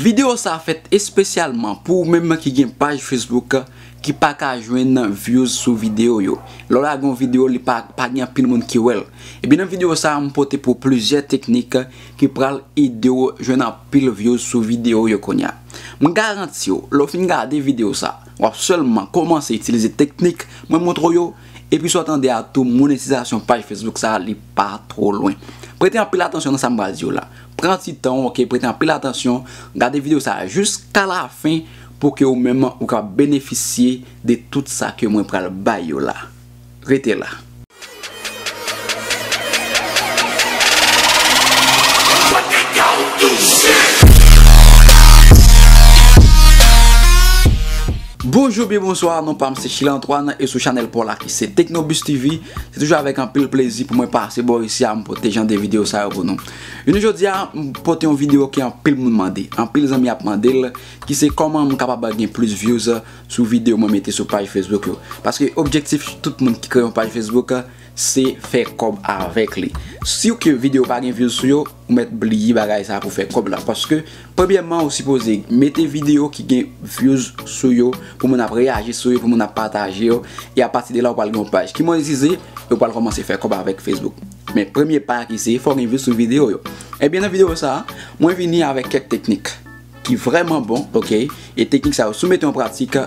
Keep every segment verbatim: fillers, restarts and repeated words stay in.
Videyo sa a fèt espesyalman pou ou menm ki gen paj Facebook ki pa ka jwenn views sou videyo yo. Lè w lage yon videyo, li pa, pa gen anpil moun ki wè l. Epi nan videyo sa a, m pote pou plizyè teknik ki pral ede w jwenn anpil views sou videyo yo kounye a. M garanti w, lè w fin gade videyo sa a, w ap sèlman kòmanse itilize teknik mwen montre w yo, epi sa w tande a tou, monetizasyon paj Facebook sa a, li pa twò lwen. Prete anpil atansyon nan sa m pral di w la. Pran ti tan w, ok, prete anpil atansyon, gade videyo sa a jiska lafen pou ke ou menm ou ka benefisye de tout sa ke mwen pral bay yo la. Rete la. Bonjou, byen bonswa, non pa m se Chile Antoine e sou chanèl pa w la ki se Tecnobus T V, se toujou avèk anpil plezi pou mwen pase bò isi a, m pote jan de videyo sa yo pou nou. Jounen jodi a, m pote yon videyo ke anpil moun mande, anpil zanmi ap mande l, ki se kòman m kapab gen plis views sou videyo mwen mete sou paj Facebook yo. Paske objektif tout moun ki kreye yon paj Facebook, se fè kòb avèk li. Si ke videyo pa gen views sou yo, ou mèt bliye bagay sa pou fè kòb la. Paske, premyèman, ou sipoze mete videyo ki gen views sou yo, pou moun ap reyaji sou yo, pou moun ap pataje yo, e apati de la, ou pral gen yon paj ki monetize, e ou pral kòmanse fè kòb avèk Facebook. Men premye pa ki se, fò gen views sou videyo yo. Ebyen, nan videyo sa a, mwen vini avèk kèk teknik ki vrèman bon, ok? E teknik sa yo, si w mete an pratik,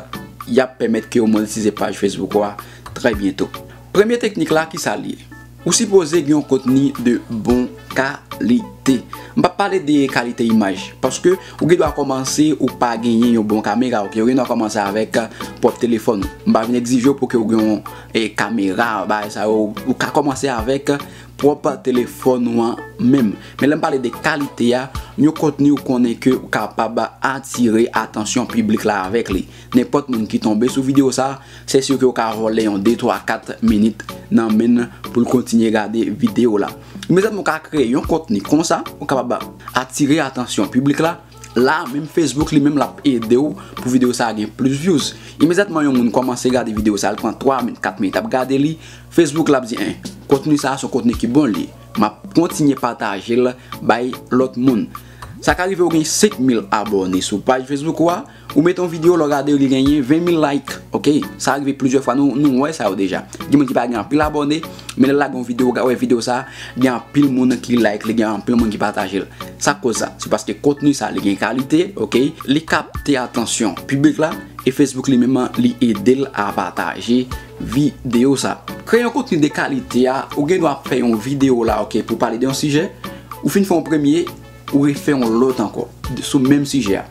y ap pèmèt ke w monetize paj Facebook ou a trè byento. Premye teknik la, ki sa l ye? Ou sipoze gen yon kontni de bon kalite. M p ap pale de kalite imaj, paske ou gen dwa kòmanse, ou pa genyen yon bon kamera, ok? Ou gen dwa kòmanse avèk pwòp telefòn ou. M pa vin egzije w pou ke ou gen yon, e, kamera, bagay sa yo. Ou ka kòmanse avèk pwòp telefòn ou an menm. Men lè m pale de kalite a, yon kontni ou konnen ke ou kapab atire atansyon piblik la avèk li. Nenpòt moun ki tonbe sou videyo sa, se si ke ou ka vòlè yon de, twa, kat minit nan men l pou l kontinye gade videyo la. Imedyatman ou ka kreye yon kontni konsa, ou kapab atire atansyon piblik la. La, menm Facebook li menm l ap ede w pou videyo sa a gen plis views. Imedyatman yon moun kòmanse gade videyo sa a, l pran twa minit, kat minit ap gade li, Facebook l ap di, en, kontni sa a se yon kontni ki bon li. M ap kontinye pataje l bay lòt moun. Sa ka rive ou gen senk mil abòne sou paj Facebook ou a, ou mete yon videyo, lè w gade li genyen ven mil like, ok? Sa rive plizyè fwa, nou, nou wè sa yo deja. Gen moun ki pa gen anpil abòne, men lè l lage yon videyo, ou ka wè videyo sa a, gen anpil moun ki like li, gen anpil moun ki pataje l. Sa k koz sa? Se paske kontni sa a, li gen kalite, ok? Li kapte atansyon piblik la, e Facebook li menm, li ede l a pataje videyo sa. Kreye yon kontni de kalite a, ou gen dwa fè yon videyo la, ok, pou pale de yon sijè, ou fin fè yon premye, ou refè yon lòt ankò, sou menm sijè a.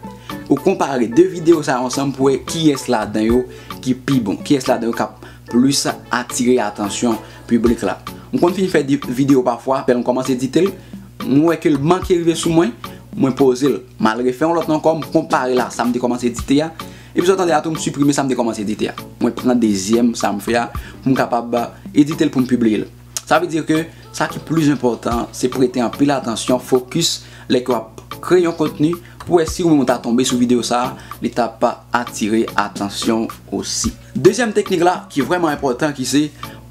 Ou konpare de videyo sa yo ansanm pou wè kiyès ladan yo ki pi bon, kiyès ladan yo k ap plis atire atansyon piblik la. M konn fin fè de videyo pafwa, apre m kòmanse edite l, m wè ke l manke rive sou mwen, mwen poze l. M al refè yon lòt ankò, m konpare l a sa m te kòmanse edite a. Epi sa w tande a tou, m siprime sa m te kòmanse edite a. Mwen pran dezyèm sa m fè a, pou m kapab edite l pou m pibliye l. Sa vle di ke sa ki plis enpòtan, se prete anpil atansyon, fokis, lè ke w ap kreye yon kontni, pou wè si ou menm ou ta tonbe sou videyo sa a, li t ap atire atansyon osi. Dezyèm teknik la, ki vrèman enpòtan, ki se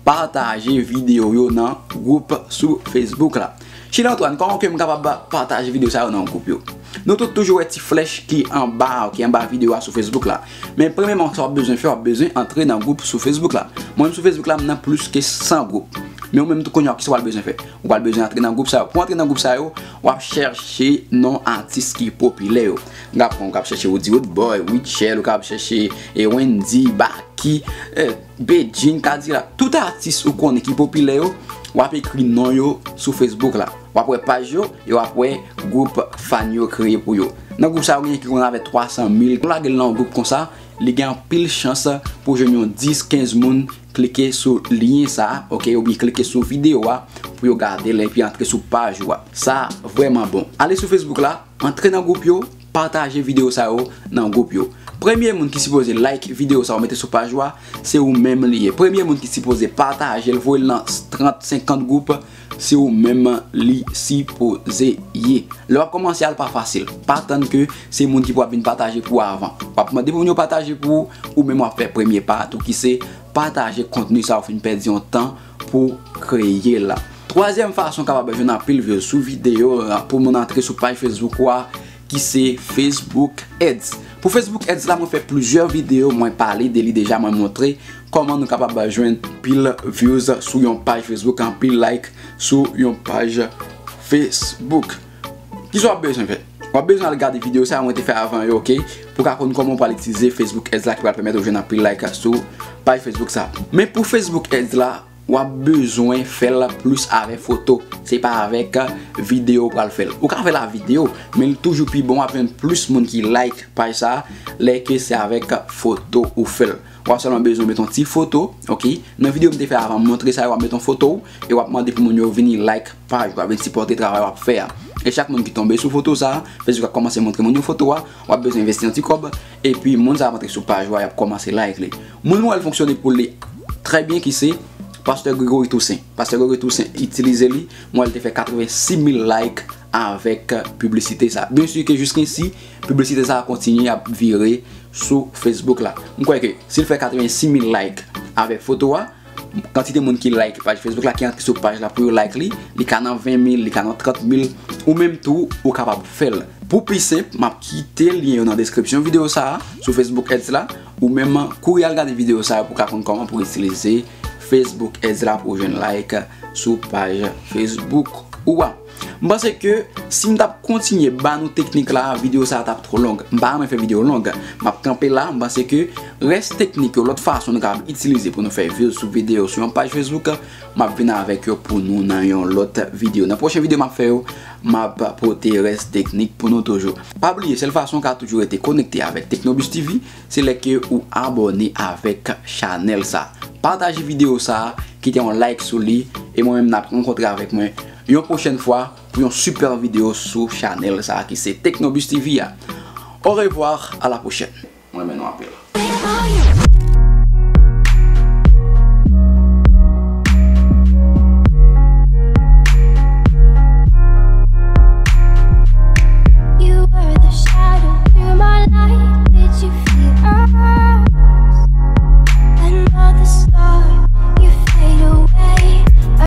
pataje videyo yo nan gwoup sou Facebook la. Chile Antoine, kòman ke m kapab pataje videyo sa yo nan gwoup yo? Nou tout toujou wè ti flèch ki anba, ki anba videyo a sou Facebook la. Men premyèman, sa w ap bezwen fè, w ap bezwen antre nan gwoup sou Facebook la. Mwen menm sou Facebook la, m nan plis ke san gwoup. Men ou menm tou kounye a, kisa w pral bezwen fè? Ou pral bezwen antre nan gwoup sa yo. Pou antre nan gwoup sa yo, w ap chèche non atis ki popilè yo. Ou ka pran, ou ka ap chèche Roody Roodboy, Rutshelle, ou ka ap chèche, e, Wendy, Baky, e, Bedjine, Kadilak. Tout atis ou konnen ki popilè yo, w ap ekri non yo sou Facebook la. W ap wè paj yo, e w ap wè gwoup fan yo kreye pou yo. Nan gwoup sa yo, genyen ki konn avè twa san mil. Ou lage l nan yon gwoup konsa, li gen anpil chans pou jwenn yon dis, kenz moun klike sou lyen sa a, ok, oubyen klike sou videyo a pou yo gade l epi antre sou paj ou a. Sa vrèman bon. Ale sou Facebook la, antre nan gwoup yo, pataje videyo sa yo nan gwoup yo. Premye moun ki sipoze like videyo sa yo mete sou paj ou a, se ou menm li ye. Premye moun ki sipoze pataje l, voye l nan trant, senkant gwoup, se ou menm li sipoze ye. Lè w ap kòmanse a, l pa fasil. Pa tann ke se moun ki pou ap vin pataje pou ou avan. W ap mande pou moun yo pataje pou ou, ou menm w ap fè premye pa a tou, ki se pataje kontni sa ou fin pèdi yon tan pou kreye la. Twazyèm fason w kapab jwenn anpil views sou videyo, pou moun antre sou paj Facebook ou a, ki se Facebook Ads. Pou Facebook Ads la, mwen fè plizyè videyo, mwen pale de li deja, mwen montre kòman nou kapab jwenn pil views sou yon paj Facebook, anpil like sou yon paj Facebook. Kisa w ap bezwen fè? W ap bezwen al gade videyo sa mwen te fè avan yo, ok? Pou w ka konn kòman w pral itilize Facebook Ads la ki pral pèmèt ou jwenn anpil like sou paj Facebook sa. Men pou Facebook Ads la, w ap bezwen fè l plis avèk foto. Se pa avèk videyo w pral fè l. Ou ka fè l ak videyo, men l toujou pi bon, w ap jwenn plis moun ki like paj sa lè ke se avèk foto ou fè l. W ap sèlman bezwen met yon ti foto, ok? Nan videyo m te fè avan, m montre sa, w ap met yon foto w e w ap mande pou moun yo vini like paj ou, w ap vin sipòte travay w ap fè a. E chak moun ki tonbe sou foto sa, Facebook ap kòmanse montre moun yo foto a, w ap bezwen envesti yon ti kòb, epi moun sa ap antre sou paj ou a, y ap kòmanse like li. Moun mwen wè l fonksyone pou li trè byen ki se Pastè Gregory Toussaint. Pastè Gregory Toussaint itilize li, mwen wè l te fè katrevensis mil like avèk piblisite sa. Byen si ke jiskensi, piblisite sa a kontinye ap vire sou Facebook la. M kwè ke si l fè katrevensis mil like avèk foto a, kantite moun ki like paj Facebook la, ki antre sou paj la pou yo like li, li ka nan ven mil, li ka nan trant mil, ou menm tou, ou kapab fè l. Pou pi senp, m ap kite lyen yo nan deskripsyon videyo sa a, sou Facebook Ads la, ou menm kouri al gade videyo sa a pou w ka konn kòman pou w itilize Facebook Ads la pou w jwenn like sou paj Facebook ou a. M panse ke si m t ap kontinye ba nou teknik la, videyo sa a t ap twò long. M pa renmen fè videyo long. M ap kanpe la, m panse ke rès teknik yo, lòt fason nou kapab itilize pou nou fè views sou videyo sou yon paj Facebook, m ap vin avèk yo pou nou nan yon lòt videyo. Nan pwochen videyo m ap fè yo, m ap pote rès teknik pou nou toujou. Pa bliye, sèl fason w ka toujou rete konekte avèk Tecnobus T V, se lè ke ou abòne avèk chanèl sa. Pataje videyo sa, kite yon like sou li, e mwen menm n ap rankontre avèk mwen yon pwochèn fwa pou yon sipè videyo sou chanèl sa ki se Tecnobus T V a. Au revoir, à la prochaine. Mwen renmen nou anpil.